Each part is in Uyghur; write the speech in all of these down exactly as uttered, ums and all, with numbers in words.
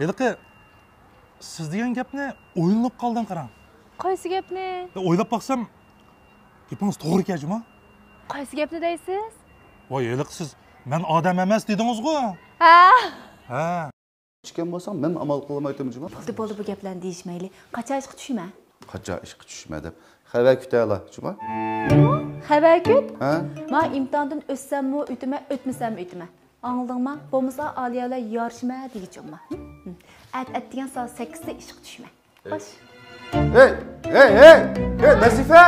ھېلىقى سىز دېگەن گەپنى ئويلىنىپ قالدىم، قاراڭ. قايسى گەپنى؟ ئويلاپ باقسام، گېپىڭىز توغرا ئىكەن جۇما. قايسى گەپنى دەيسىز؟ ۋاي، ھېلىقى سىز مەن ئادەم ئەمەس دېدىڭىزغۇ. ھە. ھە. ئىچكەن بولساڭ، مەن ئامال قىلالمايتتىم جۇما. بولدى، بولدى، بۇ گەپلەرنى دېيىشمەيلى. قاچان ئىشقا چۈشىمەن؟ قاچان ئىشقا چۈشىمەن دەپ خەۋەر كۈتەلا جۇما. خەۋەر كۈت؟ ھە؟ ما ئىمتىھاندىن ئۆتسەممۇ ئۆتىمەن، ئۆتمىسەممۇ ئۆتىمەن. ئاڭلىدىڭما؟ بولمىسا ئالىيەلەر يارىشىمەن دېگۈچى بولما. ئەت، ئەتىگەن سائەت سەككىزدە ئىشقا چۈشىمەن. خوش. ھەي، ھەي، ھەي، ھەي، نەزىفە!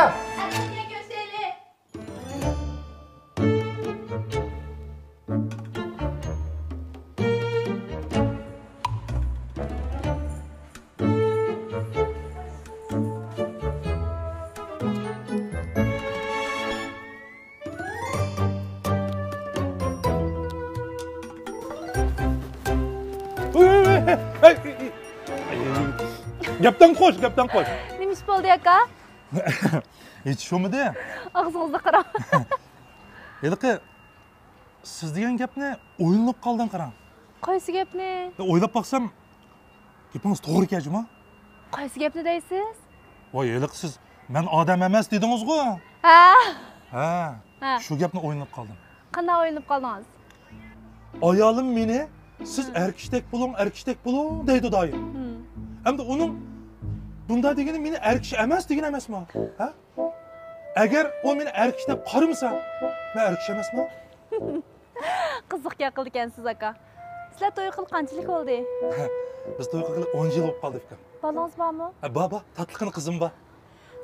گەپتىن قوش، گەپتىن قوش. نېمە ئىش بولدى، ئاكا؟ ھېچ ئىش بولمىدى. ئاغزىڭىزنى قاراڭ. ھېلىقى سىز دېگەن گەپنى ئويلىنىپ قالدىم، قاراڭ. قايسى گەپنى؟ ئويلاپ باقسام، گېپىڭىز توغرا ئىكەن جۇما. قايسى گەپنى دەيسىز؟ ۋاي، ھېلىقى سىز مەن ئادەم ئەمەس دېدىڭىزغۇ. ھە. ھە. ھە. شۇ گەپنى ئويلىنىپ قالدىم. قانداق ئويلىنىپ قالدىڭىز؟ ئايالىم مېنى، سىز ئەر كىشىدەك بولۇڭ، ئەر كىشىدەك بولۇڭ دەيدۇ دائىم. ھىم. ئەمدى ئۇنىڭ بۇنداق دېگىنى مېنى ئەر كىشى ئەمەس دېگىنى ئەمەسمۇ؟ ھە؟ ئەگەر ئۇ مېنى ئەر كىشى دەپ قارىمىسا، مەن ئەر كىشى ئەمەسمۇ؟ قىزىق گەپ قىلىدىكەنسىز، ئاكا. سىلەر توي قىلغىلى قانچىلىك بولدى؟ بىز توي قىلغىلى ئون يىل بولۇپ قالدى، ئۇكام. بالىڭىز بارمۇ؟ ھە، بار، بار. تاتلىقىنا قىزىم بار.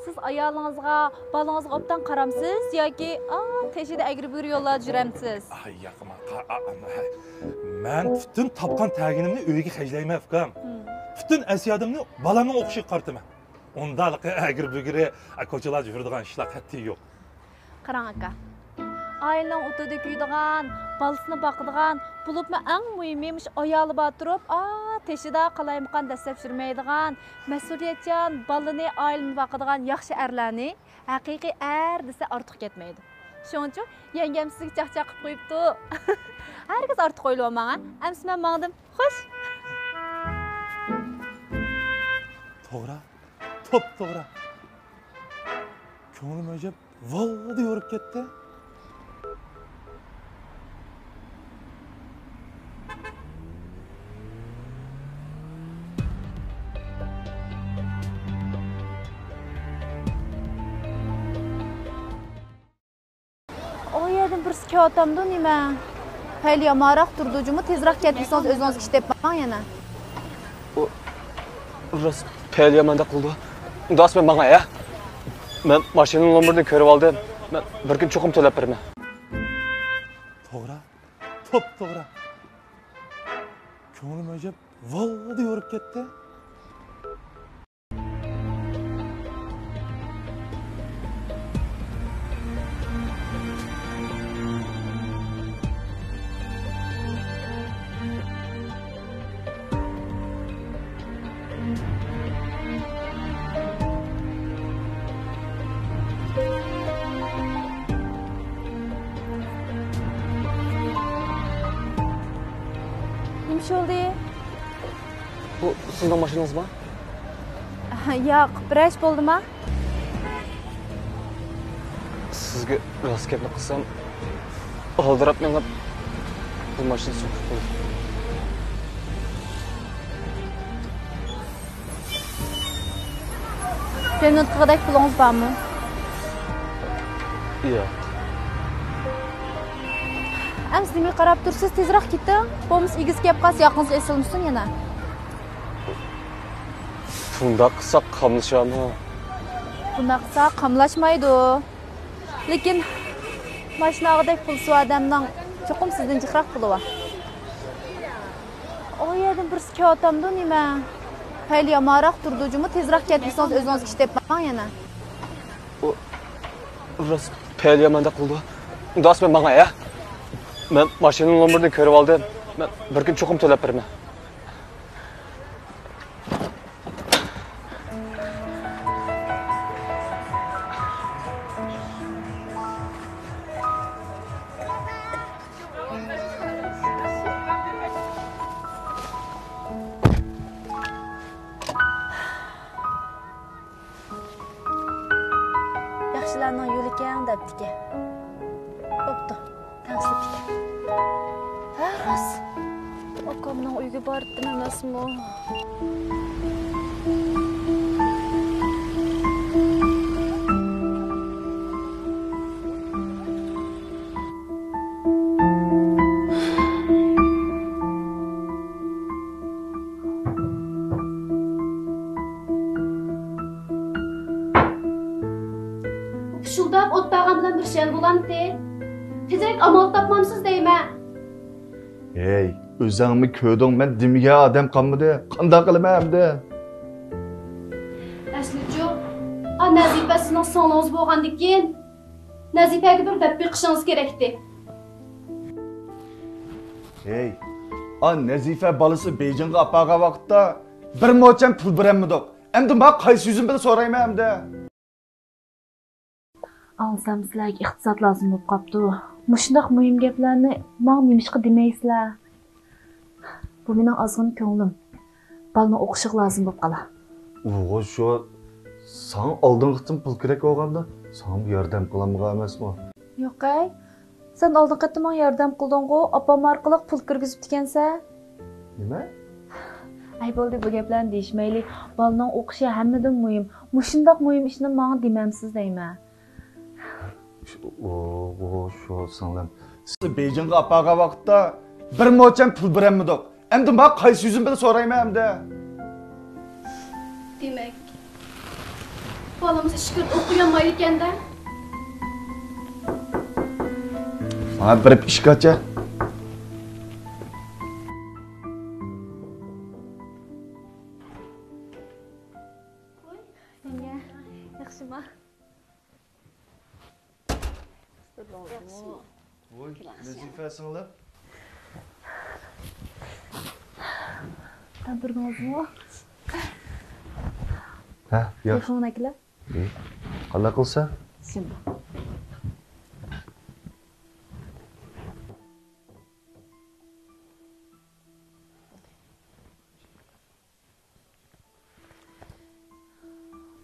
سىز ئايالىڭىزغا، بالىڭىزغا ئوبدان قارامسىز ياكى، ئا، تېشىدا ئەگرى-بۈگرى يوللاردا يۈرەمسىز؟ ئاي، ياقما، قا-، ئا-، ئا-، مەن پۈتۈن تاپقان تەگىنىمنى ئۆيگە خەجلەيمەن، ئۇكام. ھىم. پۈتۈن ئەس-يادىمنى بالامنىڭ ئوقۇشىغا قارىتىمەن. ئۇنداقلىقى ئەگرى-بۈگرى، ئا، كوچىلاردا يۈرىدىغان ئىشلار قەتئىي يوق. قاراڭ ئاكا، ئائىلىنىڭ ئوتتۇرىدا كۆيىدىغان، بالىسىنى باقىدىغان، بولۇپمۇ ئەڭ مۇھىمى مۇشۇ ئايالى بار تۇرۇپ، ئا، تېشىدا قالايمىقان دەسسەپ يۈرمەيدىغان، مەسئۇلىيەتچان، بالىنى، ئائىلىنى باقىدىغان ياخشى ئەرلەرنى ھەقىقىي ئەر دېسە ئارتۇق كەتمەيدۇ. شۇنىڭ ئۈچۈن يەڭگەم سىزگە چاقچاق قىلىپ قويۇپتۇ. ھەرگىز ئارتۇق ئويلىۋالماڭ، ھە؟ ئەمىسە مەن ماڭدىم. خوش! توغرا، توپتوغرا. كۆڭلۈم ئۆجەپ، ۋالدى يورۇپ كەتتى. ئۇ يەردىن بىرسى كېلىۋاتامدۇ نېمە؟ پەيلى يامانراق تۇرىدۇ جۇمۇ، تېزراق كەتمىسىڭىز ئۆزىڭىزگە ئىش تېپىپ ماڭ يەنە. ئۇ راست پەيلى ياماندەك قىلىدۇ. ئۇنداق مەن ماڭاي ھە. مەن ماشىنىنىڭ نومۇرىنى كۆرۈۋالدىم. مەن بىر كۈن چوقۇم تۆلەپ بېرىمەن. توغرا، توپتوغرا. كۆڭلۈم ئۆجەپ، ۋالدى يورۇپ كەتتى. نېمە ئىش بولدى؟ بۇ سىزنىڭ ماشىنىڭىزمۇ؟ ياق، بىرەر ئىش بولدىما؟ سىزگە راست گەپنى قىلسام، ئالدىراپ مېڭىپ، بۇ ماشىنا سوقۇپ قويدى. رېمونت قىلغۇدەك پۇلىڭىز بارمۇ؟ ياق. ئەمىسە نېمىگە قاراپ تۇرىسىز؟ تېزراق كېتىڭ. بولمىسا ئىگىسى كەپ قالسا ياقىڭىزغا ئېسىلمىسۇن يەنە. بۇنداق قىلساق قاملىشامۇ؟ بۇنداق قىلسا قاملاشمايدۇ. لېكىن ماشىنا ئالغۇدەك پۇلسىز ئادەمنىڭ چوقۇم سىزدىن جىقراق پۇلى بار. ئۇ يەردىن بىرسى كېلىۋاتامدۇ نېمە؟ پەيلى يامانراق تۇرىدۇ جۇمۇ، تېزراق كەتمىسىڭىز ئۆزىڭىزگە ئىش تېپىپ ماڭ يەنە. ئۇ، ئۇ راست پەيلى ياماندەك قىلىدۇ. ئۇنداق مەن ماڭاي ھە. مەن ماشىنىنىڭ نومۇرىنى كۆرۈۋالدىم. مەن بىر كۈن چوقۇم تۆلەپ بېرىمەن. مېنىڭ ئۆيگە باراتتىم ئەمەسمۇ؟ پۇشۇلداپ ئوت بەرگەن بىلەن بىر شەل بولامتى؟ تېزرەك ئامال تاپمامسىز دەيمەن. ھەي، ئۆزۈڭمۇ كۆردۈڭ، مەن دېمىگەن ئادەم قالمىدى. قانداق قىلىمەن ئەمدى؟ ئەسلىچۇ، ئا نەزىپە سىزنىڭ سىڭلىڭىز بولغاندىكىن، نەزىپەگە بىر دەپ بېقىشىڭىز كېرەكتى. ھەي، ئا نەزىپە بالىسى بېيجىڭغا ئاپارغان ۋاقىتتا بىر موچەن پۇل بېرەلمىدۇق. ئەمدى ماڭا قايسى يۈزۈم بىلەن سورايمەن ئەمدى؟ ئاڭلىسام سىلەرگە ئىقتىساد لازىم بولۇپ قاپتۇ. مۇشۇنداق مۇھىم گەپلەرنى ماڭا نېمىشقا دېمەيسىلەر؟ بۇ مېنىڭ ئازغىنە كۆڭلۈم. بالىنىڭ ئوقۇشىغا لازىم بولۇپ قالا. ئۇغۇ شۇ، ساڭا ئالدىنقى قېتىم پۇل كېرەك بولغاندا ساڭا بىر ياردەم قىلالمىغان ئەمەسمۇ؟ يوقەي، سەن ئالدىنقى قېتىم ماڭا ياردەم قىلدىڭغۇ، ئاپام ئارقىلىق پۇل كىرگۈزۈپتىكەنسەن. نېمە؟ ئەي بولدى، بۇ گەپلەرنى دېيىشمەيلى. بالىنىڭ ئوقۇشى ھەممىدىن مۇھىم. مۇشۇنداق مۇھىم ئىشنى ماڭا دېمەمسىز دەيمەن. ئوغۇ شۇ سىڭلىم. سىزنى بېيجىڭغا ئاپارغان ۋاقىتتا بىر موچەن پۇل بېرەلمىدۇق. ئەمدى ماڭا قايسى يۈزۈم بىلەن سورايمەن ئەمدى؟ دېمەك، بالىمىز ئىچكىرىدە ئوقۇيالمايدىكەن-دە. ماڭا بېرىپ ئىشىك ئاچە. ياخشىما؟ ۋوي، نەزىپە سىڭلىم. تەن تۇردىڭىزمۇ؟ ھە، ياخشى. تېلېفون ئەكىلە. ئى، قانداق قىلسا؟ شۇنداق.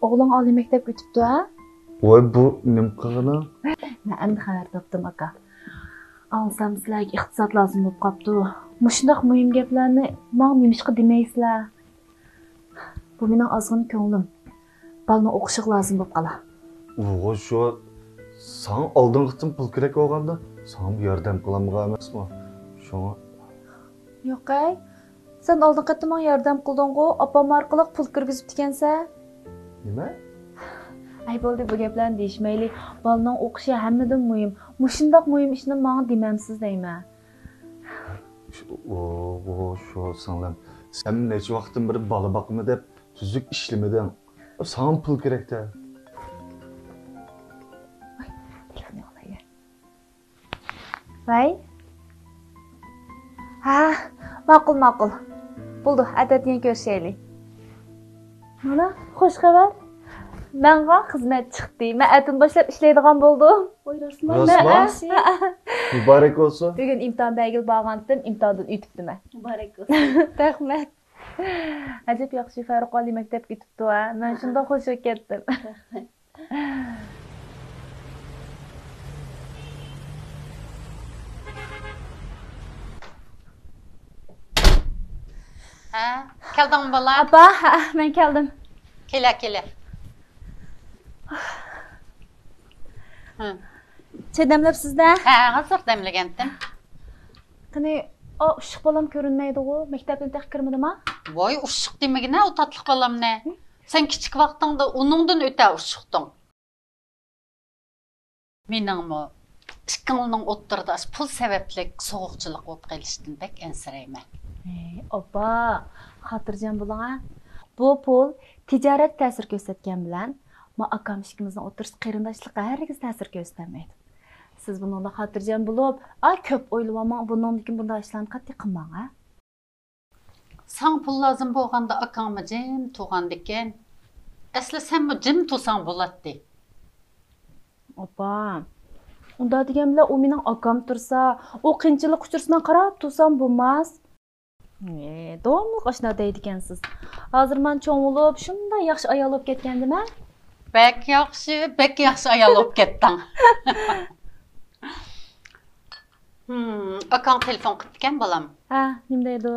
ئوغلۇڭ ئالىي مەكتەپكە ئۆتۈپتۇ ھە؟ ۋاي، بۇ نېمە قىلغىنىڭ؟ مەن ئەمدى خەۋەر تاپتىم ئاكا. ئاڭلىسام سىلەرگە ئىقتىساد لازىم بولۇپ قاپتۇ. مۇشۇنداق مۇھىم گەپلەرنى ماڭا نېمىشقا دېمەيسىلەر؟ بۇ مېنىڭ ئازغىنە كۆڭلۈم. بالىنىڭ ئوقۇشىغا لازىم بولۇپ قالا. ئۇغۇ شۇ، ساڭا ئالدىنقى قېتىم پۇل كېرەك بولغاندا ساڭا بىر ياردەم قىلالمىغان ئەمەسمۇ؟ شۇڭا. يوقەي، سەن ئالدىنقى قېتىم ماڭا ياردەم قىلدىڭغۇ، ئاپام ئارقىلىق پۇل كىرگۈزۈپتىكەنسەن. نېمە؟ ئەي بولدى، بۇ گەپلەرنى دېيىشمەيلى. بالىنىڭ ئوقۇشى ھەممىدىن مۇھىم. مۇشۇنداق مۇھىم ئىشنى ماڭا دېمەمسىز دەيمەن. ئوغۇ شۇ سىڭلىم، سەن نەچچە ۋاقىتتىن بېرى بالا باقىمەن دەپ تۈزۈك ئىشلىمىدىڭ. ساڭا پۇل كېرەكتە. ۋاي، تېلېفوننى ئالايلى. ۋەي. ھە، ماقۇل، ماقۇل. بولدى، ئەتەتە يەنە كۆرۈشەيلى. مانا، خۇش خەۋەر. ماڭا خىزمەت چىقتى. مەن ئەتىدىن باشلاپ ئىشلەيدىغان بولدۇم. ۋاي، راستمۇ؟ راستمۇ؟ ھە، ھە. مۇبارەك بولسۇن. بۈگۈن ئىمتىھان بەرگىلى بارغانتىم، ئىمتىھاندىن ئۆتۈپتىمەن. مۇبارەك بولسۇن. رەھمەت. ئەجەب ياخشى، فاروق ئالىي مەكتەپكە كېتىپتۇ ھە. مەن شۇنداق خۇش بولۇپ كەتتىم. ھە، كەلدىڭمۇ بالا؟ ئاپا، ھە، مەن كەلدىم. كېلە، كېلە. ھە. چاي دەملەپسىز-دە؟ ھە، ھازىر دەملىگەنتىم. قېنى، ئا ئۇششۇق بالام كۆرۈنمەيدىغۇ؟ مەكتەپتىن تېخى كىرمىدىما؟ ۋاي، ئۇششۇق دېمىگىنە ئۇ تاتلىق بالامنى. ھە؟ سەن كىچىك ۋاقتىڭدا ئۇنىڭدىن ئۆتە ئۇششۇقتۇڭ. مېنىڭمۇ ئىككىڭلارنىڭ ئوتتۇرىدا ئاشۇ پۇل سەۋەبلىك سوغۇقچىلىق بولۇپ قېلىشتىن بەك ئەنسىرەيمەن. ھەي، ئاپا، خاتىرجەم بولۇڭ ھە. بۇ پۇل تىجارەتكە تەسىر كۆرسەتكەن بىلەن، ما ئاكام ئىككىمىزنىڭ ئوتتۇرىسىدا قېرىنداشلىققا ھەرگىز تەسىر كۆرسىتەلمەيدۇ. سىز بۇنىڭدا خاتىرجەم بولۇپ، ئا، كۆپ ئويلىۋالماڭ، بۇنىڭدىن كېيىن بۇنداق ئىشلارنى قەتئىي قىلماڭ ھە. ساڭا پۇل لازىم بولغاندا ئاكاڭمۇ جىم تۇرغاندىكىن. ئەسلى سەنمۇ جىم تۇرساڭ بولاتتى. ئاپا، ئۇنداق دېگەن بىلەن ئۇ مېنىڭ ئاكام تۇرسا، ئۇ قىيىنچىلىققا ئۇچرىسا مەن قاراپ تۇرسام بولماس. ئى، داۋاملىق ئاشۇنداق دەيدىكەنسىز. ھازىر مەن چوڭ بولۇپ شۇنداق ياخشى ئايال بولۇپ كەتكەندىمەن. بەك ياخشى، بەك ياخشى ئايال بولۇپ كەتتىڭ. ھىم، ئاكاڭ تېلېفون قىپتىكەن بالام. ھە، نېمە دەيدۇ؟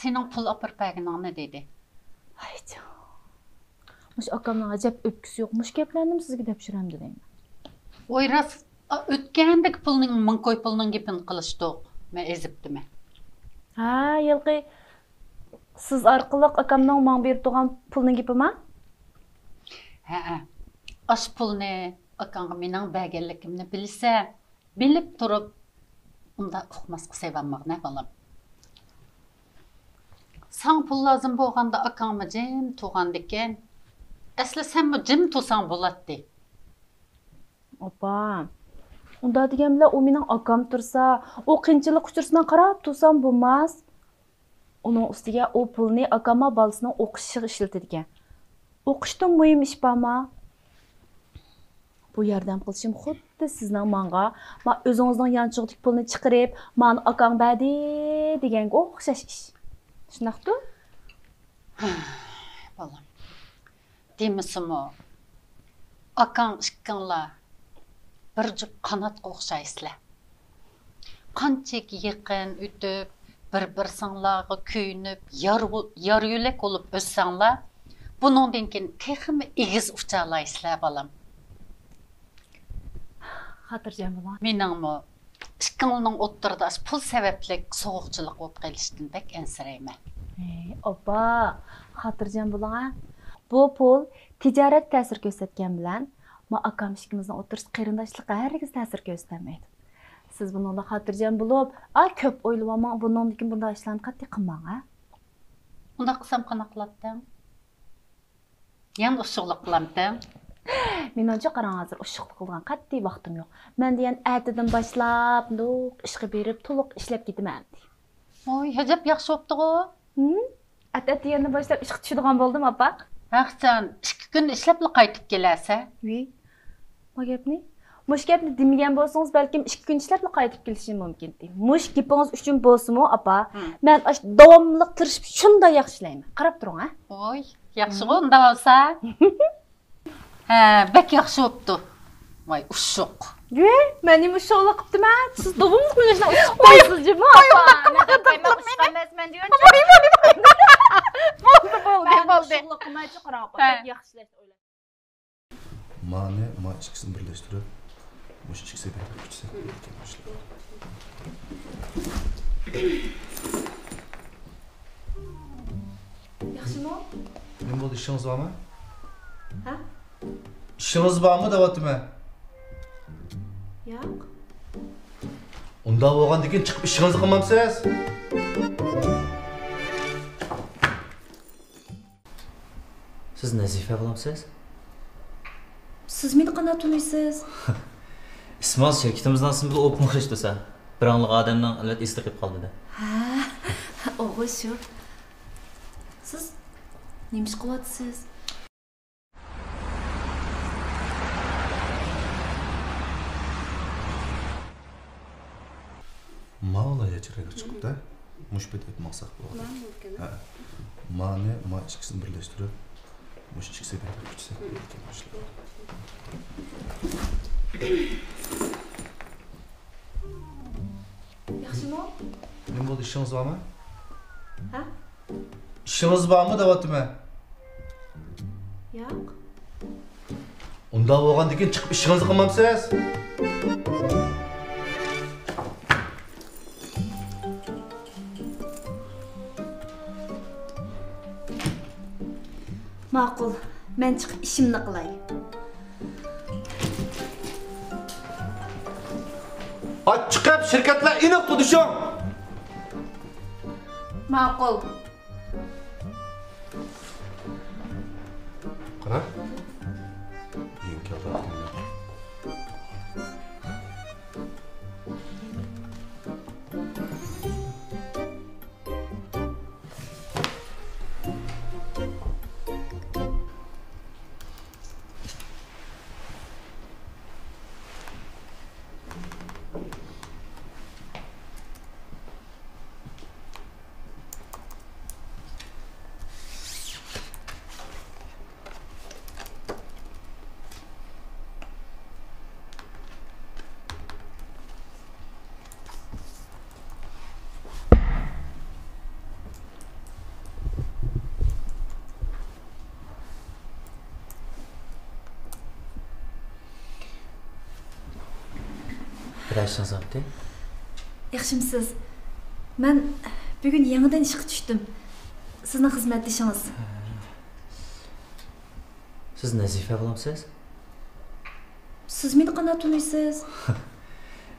سېنىڭ پۇل ئاپىرىپ بەرگىنىڭنى دېدى. ھايجان. مۇشۇ ئاكامنىڭ ئەجەب ئۆپكىسى يوق. مۇشۇ گەپلەرنىمۇ سىزگە دەپ يۈرەمدۇ دەيمەن. ۋاي راست، ئا، ئۆتكەندىكى پۇلنىڭ، مىڭ كوي پۇلنىڭ گېپىنى قىلىشتۇق. مەن ئېزىپتىمەن. ھە، ھېلىقى سىز ئارقىلىق ئاكامنىڭ ماڭا بېرىپ تۇرغان پۇلنىڭ گېپىما؟ ھەئە. ئاشۇ پۇلنى ئاكاڭغا مېنىڭ بەرگەنلىكىمنى بىلسە، بىلىپ تۇرۇپ، ئۇنداق ئۇقماسقا سېۋەنمىغىنە، بالام. ساڭا پۇل لازىم بولغاندا ئاكاڭمۇ جىم تۇرغاندىكىن. ئەسلى سەنمۇ جىم تۇرساڭ بولاتتى. ئاپا، ئۇنداق دېگەن بىلەن ئۇ مېنىڭ ئاكام تۇرسا، ئۇ قىيىنچىلىققا ئۇچرىسا مەن قاراپ تۇرسام بولماس. ئۇنىڭ ئۈستىگە ئۇ پۇلنى ئاكاممۇ بالىسىنىڭ ئوقۇشىغا ئىشلىتىدىكەن. ئوقۇشتىن مۇھىم ئىش بارما؟ بۇ ياردەم قىلىشىم خۇددى سىزنىڭ ماڭا، ما ئۆزىڭىزنىڭ يانچۇقىدىكى پۇلنى چىقىرىپ، مانا ئاكاڭ بەردى دېگەنگە ئوخشاش ئىش. شۇنداقتۇ؟ بالام، دېمىسىمۇ، ئاكاڭ ئىككىڭلار بىر جۈپ قاناتقا ئوخشايسىلەر. قانچىكى يېقىن ئۆتۈپ، بىر-بىرسىڭلارغا كۆيۈنۈپ، يار، يار يۆلەك بولۇپ ئۆتسەڭلار، بۇنىڭدىن كېيىن تېخىمۇ ئېگىز ئۇچالايسىلەر، بالام. خاتىرجەم بولۇڭ. مېنىڭمۇ ئىككىڭلارنىڭ ئوتتۇرىدا ئاشۇ پۇل سەۋەبلىك سوغۇقچىلىق بولۇپ قېلىشتىن بەك ئەنسىرەيمەن. ھەي، ئاپا، خاتىرجەم بولۇڭ ھە. بۇ پۇل تىجارەت تەسىر كۆرسەتكەن بىلەن، ما ئاكام ئىككىمىزنىڭ ئوتتۇرىسىدا قېرىنداشلىق ھەرگىز تەسىر كۆرسىتەلمەيدۇ. سىز بۇنىڭدا خاتىرجەم بولۇپ، ئا، كۆپ ئويلىۋالماڭ، بۇنىڭدىن كېيىن بۇنداق ئىشلارنى قەتئىي قىلماڭ ھە. ئۇنداق قىلسام قانداق قىلاتتىڭ؟ يەنە ئۇششۇقلۇق قىلامتىڭ؟ مېنىڭچە قاراڭ، ھازىر ئۇششۇقلۇق قىلىدىغان قەتئىي ۋاقتىم يوق. مەن دېگەن ئەتىدىن باشلاپ مۇنداق ئىشقا بېرىپ، تولۇق ئىشلەپ كېتىمەن ئەمدى. ۋاي، ئەجەب ياخشى بوپتىغۇ. ھىم؟ ئەتە، ئەتىگەندىن باشلاپ ئىشقا چۈشىدىغان بولدۇم، ئاپا. ھەقسەن، ئىككى كۈن ئىشلەپلا قايتىپ كېلەرسەن. ۋىي. ما گەپنى؟ مۇشۇ گەپنى دېمىگەن بولسىڭىز، بەلكىم ئىككى كۈن ئىشلەپلا قايتىپ كېلىشىم مۇمكىنتى. مۇشۇ گېپىڭىز ئۈچۈن بولسىمۇ، ئاپا، ھىم. مەن ئاشۇ داۋاملىق تىرىشىپ شۇنداق ياخشى ئىشلەيمەن. قاراپ تۇرۇڭ ھە. ۋوي، ياخشىغۇ ئۇنداق بولسا. ھە، بەك ياخشى بوپتۇ. ۋاي ئۇششۇق. يە، مەن نېمە ئۇششۇقلۇق قىپتىمەن؟ سىز داۋاملىق مېنى شۇنداق ئۇششۇق دەيسىز جۇمۇ، ئاپا. مەن دەپ قويماي ئۇششۇق ئەمەسمەن دېگەن. بولدى، بولدى، مەن بولدى. ئۇششۇقلۇق قىلمايچۇ، قاراڭ ئاپا. ھە. بەك ياخشى ئىشلەشنى ئويلاپ. مانى، ما ئىككىسىنى بىرلەشتۈرۈپ، مۇشۇ ئىككىسى بىر قىلىپ كەتسەك. ياخشىمۇ؟ نېمە بولدى، ئىشىڭىز بارمۇ؟ ھە؟ ئىشىڭىز بارمۇ دەۋاتىمەن. ياق. ئۇنداق بولغاندىكىن چىقىپ ئىشىڭىزنى قىلمامسىز؟ سىز نەزىفە بولامسىز؟ سىز مېنى قانداق تونۇيسىز؟ ئىسمىڭىز شىركىتىمىزنىڭ ئىسمى بىلەن ئوپمۇ ئوخشاش تۇرسا. بىر ئاڭلىغان ئادەمنىڭ ئەلۋەتتە ئېسىدە قېلىپ قالىدۇ-دە. ھە، ئوغۇ شۇ. سىز نېمە ئىش قىلىۋاتىسىز؟ ماۋۇلا ياچرايغا چىقىپتۇ. مۇشۇ پېتى ئۆتمەقساق بولىدۇ. ھە. مانى، ما ئىككىسىنى بىرلەشتۈرۈپ، مۇشۇ ئىككىسى بىر كۈچىسى. ياخشىمۇ؟ نېمە بولدى، ئىشىڭىز بارمۇ؟ ھە؟ ئىشىڭىز بارمۇ دەۋاتىمەن. ياق. ئۇنداق بولغاندىكىن چىقىپ ئىشىڭىزنى قىلمامسىز؟ ماقۇل، مەن چىقىپ ئىشىمنى قىلاي. ئاچ چىقىپ شىركەتلەر ئېنىق تونۇشۇڭ. ماقۇل. قارا. يېڭى كەلدى ئاخىرى. ياخشىڭىز ئاپتى؟ ياخشىمسىز؟ مەن بۈگۈن يېڭىدىن ئىشقا چۈشتۈم. سىزنىڭ خىزمەتدىشىڭىز. سىز نەزىفە بولامسىز؟ سىز مېنى قانداق تونۇيسىز؟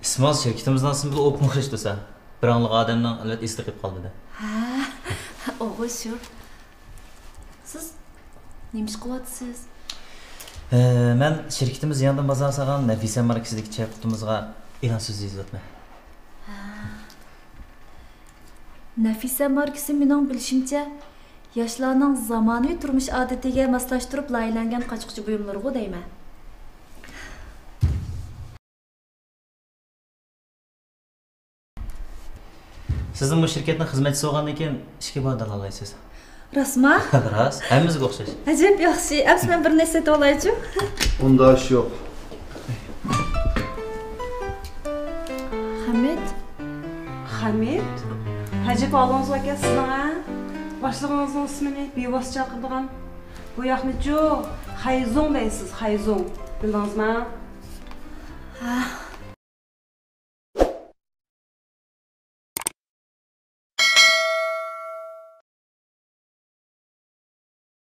ئىسمىڭىز شىركىتىمىزنىڭ ئىسمى بىلەن ئوپمۇ ئوخشاش تۇرسا. بىر ئاڭلىغان ئادەمنىڭ ئەلۋەتتە ئېسىدە قېلىپ قالىدۇ-دە. ھە، ئوغۇ شۇ. سىز نېمە ئىش قىلىۋاتىسىز؟ ئە، مەن شىركىتىمىز يېڭىدىن بازار سالغان نەفىسە ماركىسىدىكى چاي قۇتىمىزغا ئېلان سۆزى يېزىۋاتىمەن. ھە. نەفىسە ماركىسى مېنىڭ بىلىشىمچە، ياشلارنىڭ زامانىۋى تۇرمۇش ئادىتىگە ماسلاشتۇرۇپ لايىھەلەنگەن قاچا-قۇچا بۇيۇملىرىغۇ دەيمەن. سىزمۇ بۇ شىركەتنىڭ خىزمەتچىسى بولغاندىن كېيىن ئىشكە بار دەلاللايسىز. راستما؟ راست، ھەممىمىزگە ئوخشاش. ئەجەب ياخشى. ئەمسە مەن بىر نەرسە سېتىۋالايچۇ؟ ئۇنداق ئىش يوق. خەمىت؟ خەمىت؟ ھەجەپ ھالىڭىز باركەن سىزنىڭ، ھە؟ باشلىقىڭىزنىڭ ئىسمىنى بىۋاسىتە چاقىرىدىغان. بۇ ياقنىچۇ خەيزۇڭ دەيسىز، خەيزۇڭ. بىلدىڭىزما؟ ھە،